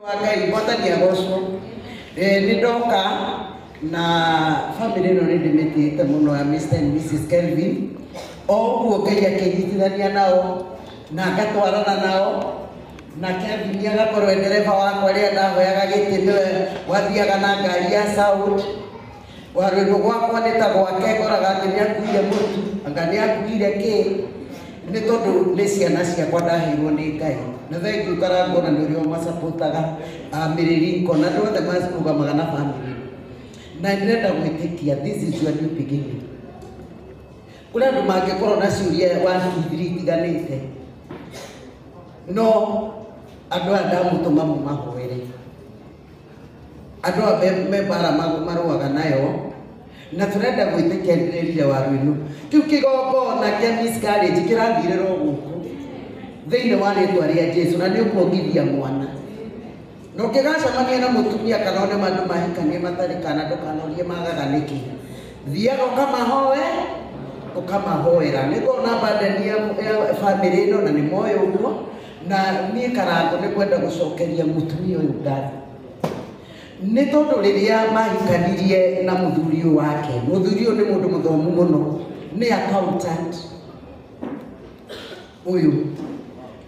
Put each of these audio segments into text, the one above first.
Wa Ngai, Mwathani agocwo. Nĩ ndoka na family ĩno nĩ ndĩmĩtĩĩte mũno ya Mr and Mrs Kelvin. O ũguo Ngai akĩnyitithania nao na ngatwarana nao, na Kelvin agakorwo e ndereba wakwa rĩrĩa ndahoyaga gĩtĩ, nĩwe wathiaga na ngari ya sound. Warũĩrwo gwakwa nĩ ta gwake, ngoraga atĩ nĩ akuire mũtu, anga nĩ akuire kĩ, nĩ tondũ nĩ ciana ciakwa ndaheirwo nĩ Ngai. Na thengiũ Karangona nĩ ũrĩa ũmacapotaga, Mĩrĩringo na andũ othe marũgamaga na family. Na ndĩrenda gwĩtĩkia this is your new beginning. Kũrĩ andũ mangĩkorwo na ciũria 1 2 3 itiganĩte, no andũ aya ndamũtũma mũmahoere. Andũ aya me mbara marũaga nayo, na tũrenda gwĩtĩkia ndĩrerire waru ĩno kĩu kĩgongona kĩa miscarriage kĩrathirĩra o gũkũ thĩinĩ wa rĩtwa rĩa Jesu, na nĩ ũkuongithia mwana. Na ũngĩgacemania na mũtumia kana one andũ mahikanie matarĩ kana, ndũkanorie magaga nĩkĩ. Thiaga ũkamahoe, ũkamahoera. Nĩ ngona burden ya family ĩno na nĩ moĩ ũguo, na niĩ Karango nĩ kwenda gũcokeria mũtumia ũyũ ngatho, nĩ tondũ rĩrĩa mahikanirie na mũthuri ũyũ wake, mũthuri ũyũ nĩ mũndũ mũthomu mũno, nĩ accountant ũyũ.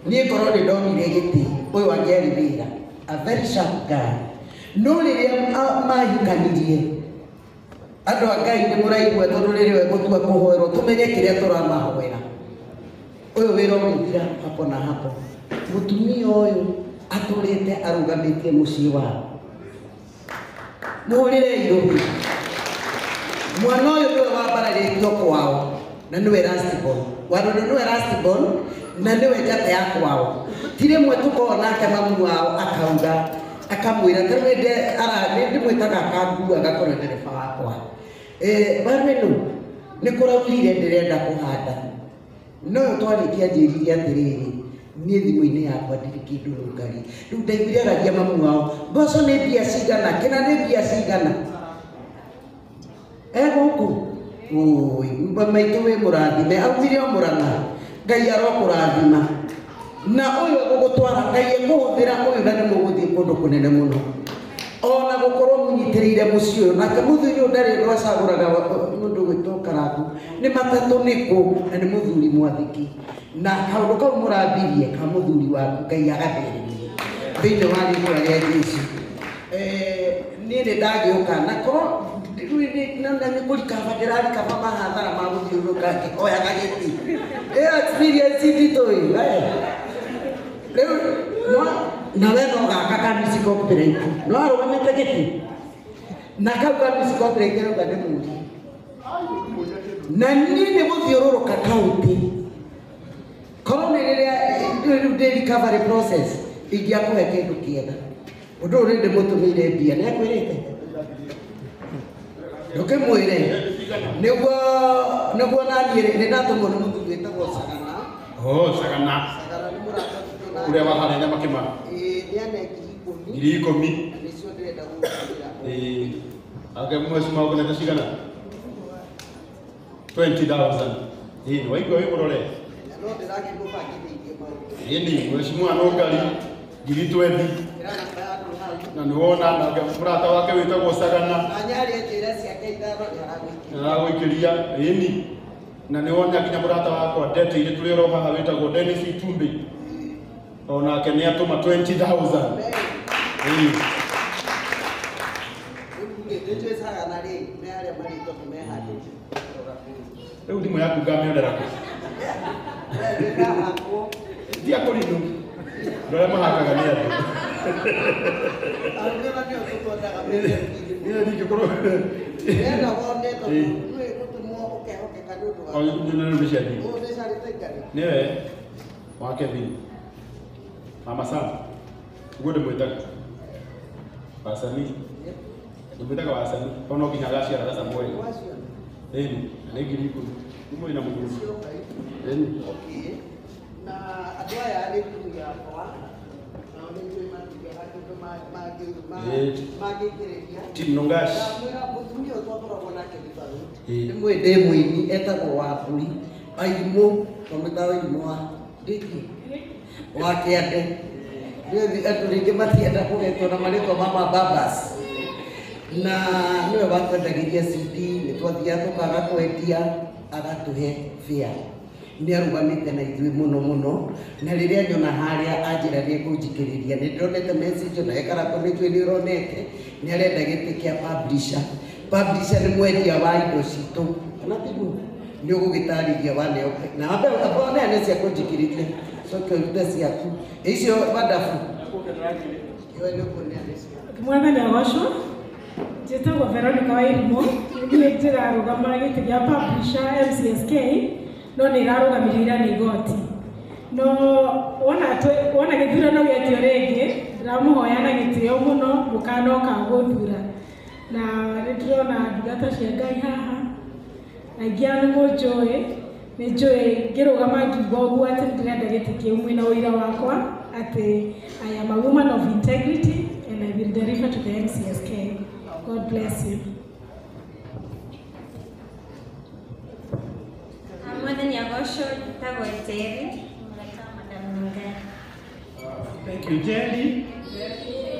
Niĩ korwo nĩ ndonire gĩtĩ, ũyũ angĩarĩ wĩra, a very sharp guy. No rĩrĩa mahikanirie, andũ a Ngai nĩ mũraigua, tondũ rĩrĩa egũtua kũhoerwo tũmenye kĩrĩa tũramahoera, ũyũ wĩra ũgĩthira hapo na hapo. Mũtumia ũyũ atũrĩte arũgamĩtie mũciĩ wao. Mũhũrĩre irũhi. Mwana ũyũ nĩwe wambararĩtio kwao na nĩwe last born. Warũrũ nĩwe last born na nĩwe njata ya kwao. Ti rĩmwe tũkoragwo nake mamu wao akauga akamwĩra, ta rĩu nĩ ndĩmwĩtaga akangua agakorwo ndereba wakwa. Mbaru ĩno nĩ kũraurire, ndĩrenda kũhanda, no twarĩkia njĩrire atĩrĩrĩ, niĩ thimũ-inĩ yakwa ndirĩ kĩndũ rũngari. Rĩu ndaiguire aragia mamu wao, mboco nĩ mbia cigana, kĩna nĩ mbia cigana, egũkũ ũĩ maitũ wĩ mũrathime, aumire o Mũrang'a. Ngai arokũrathima na ũyũ egũgũtwara, Ngai ekũhũthĩra ũyũ na nĩ mũgũthiĩ kũndũ kũnene mũno, ona gũkorwo mũnyitĩrĩire mũciĩ ũyũ. Nake mũthuri ũyũ ndarĩ ũndũ acagũraga mũndũ gwĩtwo Karangu, nĩ matatũ nĩkũ, na nĩ mũthuri mwathĩki. Na kaũndũ kau mũrambirie ka mũthuri waku, Ngai agatheremie thĩinĩ wa rĩtwa rĩa Jesu. Niĩ nĩ ndagĩũka na korwo rĩu nĩ kũrikaba, ndĩrarikaba mahathara ma gũthiũrũrũka ngĩhoyaga gĩtĩ. Ĩyo experience nditũ ĩ we. Rĩu no na we no gaka ka music copyright no arũgamĩte gĩtĩ, na kau ka music copyright arauga nĩ mũri, na niĩ nĩ gũthiũrũrũka kaunti. Korwo nĩ rĩrĩa rĩu ndĩ recovery process, ingĩakũhe kĩndũ kĩega. Ũndũ ũyũ nĩ ndĩmũtũmĩire mbia, nĩ akwĩrĩte ndũkĩmwĩre nĩguo naniĩ nĩ ndatũmwo nĩ mũthuri wĩtagwo Sagana. Oh, Sagana. Sagana nĩ mũrata witũ na Ũrĩa wa harĩa Nyamakĩma. Ĩĩ, nĩ ane 10,000. 10,000. Na nĩcio ndĩrenda gũgũtũmĩra. Ĩĩ. Ake mweci maũkenete cigana? 20,000. Ĩĩ, nĩ waigua wĩ mũrore. Na no ndĩrakĩmũbangithĩirie maũndũ. Ĩni, mweci Nũngari 20,000. Ĩra namba yaku hau. Na nĩ wona nake mũrata wake wĩtagwo Sagana. Na nyaria njĩra ciake ithano nĩ aragũikĩria. Aragũikĩria, ĩni. Na nĩ wona nginya mũrata wakwa ndeteire tũrĩ oro haha wĩtagwo Dennis Itumbi. Onake nĩ atũma 20,000. Ĩni. Rĩu rĩ, nĩnjũĩ Sagana rĩ, me harĩa marĩ tondũ me handũ. Rĩu thimũ yaku ngamĩonera kũ? We ndĩrahakwo. Tia kũrinũ. Andũ arĩa mahakaga nĩ andũ. Arũme ona nĩo tũtwendaga mene. Niĩ ndingĩkorwo. Ndĩrenda wone tondũ Ĩĩ. nĩ gũtũmwo ũkehokeka nĩ ũndũ O wa. nĩ nĩ ciathiĩ. Ũũ nĩ carĩte ngari. Nĩwe wa Kevin. Mama Sam. Ũguo ndĩmwĩtaga. Wasanii. Ndĩmwĩtaga wasanii. Tondũ no nginya agaciara Samuel. Waciona. Ĩni, na nĩ 10,000. Kumwe na mũthuri. Cioka ici. Ĩni. Okay. Na andũ aya nĩ timu yakwa. Nao nĩ njũĩ matingĩaga kĩndũ mangĩingĩrĩria. Team Nongash. Ndamwĩra mũtumia ũyũ twakoragwo nake River Road. Ĩĩ. Nĩ mwĩ ndĩ mũini etagwo Wambui. Airimũ, twamwĩtaga Wairimũ wa Ndĩki. Wa kĩande. Andũ rĩngĩ matienda kũgetwo na marĩtwa ma mababas. Na nĩwe watwendagĩria CD, nĩ twathiaga tũkaga kwendia agatũhe fare. Nĩ arũgamĩte na ithuĩ mũno mũno, na rĩrĩa nyona harĩa anjĩra nĩ ekũnjikĩrĩria, nĩ ndĩronete message na ekaratwo nĩ njũĩ nĩ ũronete, nĩ arenda gĩtĩ kĩa publisher. Publisher nĩ mwendia wa indo citũ, kana tiguo? Nĩ ũgũgĩtarĩria waneo na ambe oneane cia kũnjikĩrĩria, coke ũrute ciaku icio madabu. Iwe nĩ ũkũneana ciaku. Mwathani agocwo. Njĩtagwo Veronica Wairimu, niĩ ndĩrarũgama gĩtĩ gĩa publisher MCSK, no nĩ ĩrarũgamĩrĩire nĩ igoti. No wona gĩthurano gĩetio rĩngĩ, ndĩramũhoya na gĩtĩo mũno mũkanoka gũthura. Na nĩ ndĩrona ndungata cia Ngai haha, aingĩ ao nĩ mũnjũĩ, nĩ njũĩ ngĩrũgama ngiuga ũguo atĩ nĩ ndĩrenda gĩtĩ kĩu mwĩna ũira wakwa atĩ I am a woman of integrity and I will deliver to the MCSK. God bless you. Mwathani agocwo, njĩtagwo Njeri, mũrata wa Madam Nungari. Thank you, Jerry.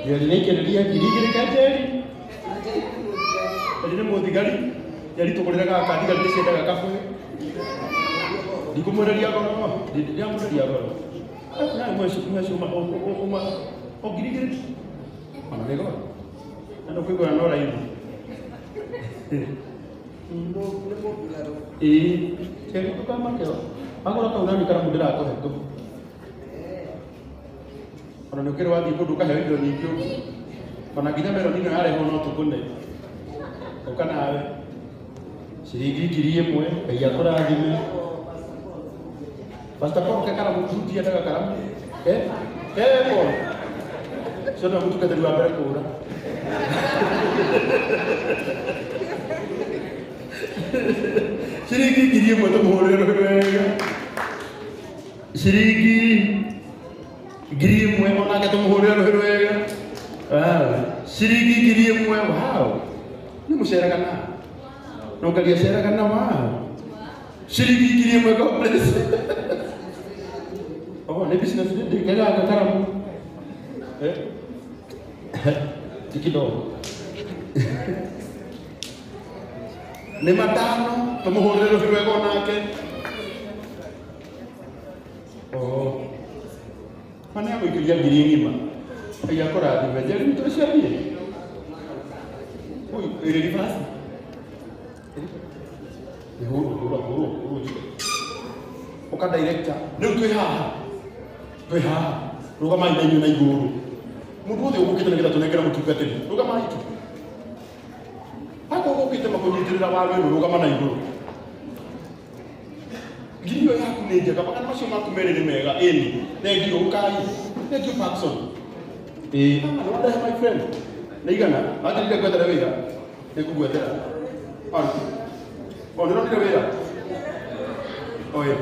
Jerry nĩ aikĩrĩria 2,000 ka Jerry. Jerry nĩ mũthigari. Jerry tũgũrĩre gaka, thigari nĩ ciendaga kabũĩ. Ndikũmwenderia goro, ndiramwenderia goro. Na mweci mweci uma uma o 2,000 tu. Ona nĩ goro. Na ndũkũigua no raithi. Nĩ mũmbirarũ. Ĩĩ, Jerry ndũkamake. Agũra kau nani karamu ndĩrakũhe tũ. Ona nĩ ũkĩrĩ wathiĩ kũndũ ũkaheo indo nyingĩ ũguo. Ona nginya meroni ĩno yarehwo no tũkũne. Ũka nawe. Ciringi 1,000, Ngai akũrathime. Pastor Paul ke karamu tu ndiendaga karamu. Eh? Eh Paul. Ũcio nĩwe mũtungatĩri wa mbere kũũra. Ciringi 1,000 tũmũhũrĩre rũhĩ wega. Ciringi 1,000 onake tũmũhũrĩre rũhĩ wega. Wow. Ciringi 1,000, wow. Nĩ mũceraga na. No Ngai aceraga na wow. Ciringi 1,000, God bless. Oh, nĩ business ndĩkega karamu. Eh? Ti kidogo. Nĩ 5 tũmũhũrĩre rũhĩ rwega onake. Oh. Mana agũikĩria 1,000 ng'ima. Ngai akũrathime. Njeri nĩ tũciarie. Oi, ĩrĩ reverse. Nĩ hũrwo hũrwo hũrwo hũrwo. Ũka director. Rĩu twĩ haha. Twĩ haha. Rũgamai na inyuĩ na igũrũ. Mũndũ wothe ũgũkĩte nĩgetha tũnengere mũtungatĩri. Rũgamai tu. Hako ũgũkĩte makũnyitĩrĩra waru ĩno, rũgama na igũrũ. Ngiri ĩyo yaku nĩ njega, magana macio maku merĩ nĩ mega. Ĩni, thengiũ, ũkai. Thengiũ Parkson. Ĩĩ, nĩ wandehe my friend. Nĩ igana, wanjĩrire ngwethere wĩra. Nĩ ngũgwethera. O, nĩ ũronire wĩra? Oĩ.